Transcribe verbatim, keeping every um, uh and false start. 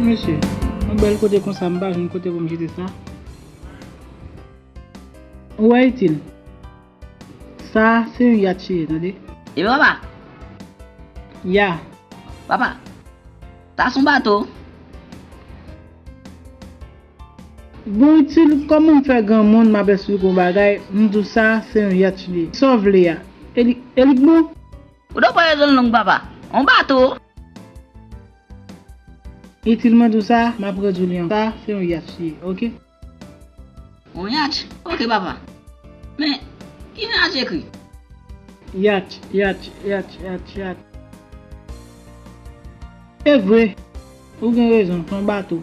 Mesye, yon bèl kote konsa, m pa jwenn kote pou m jete sa. Ou wè Itil? Sa se yon yach li ye, tande. Epi papa? Ya. Papa, sa se yon bato. Bon, Itil, kòman m fè granmoun m ap esplike w bagay, m di w sa se yon yach li ye. Sa w vle a? E li, e li k bon? Ou ta pran rezon long, papa. Yon bato. Itil, mwen di w sa, m ap redi w li ankò. Sa se yon yach li ye, oke? Yon yach? Oke, papa. Men, kijan yach ekri? Yach, yach, yach, yach, yach. E vre, ou gen rezon, se yon bato.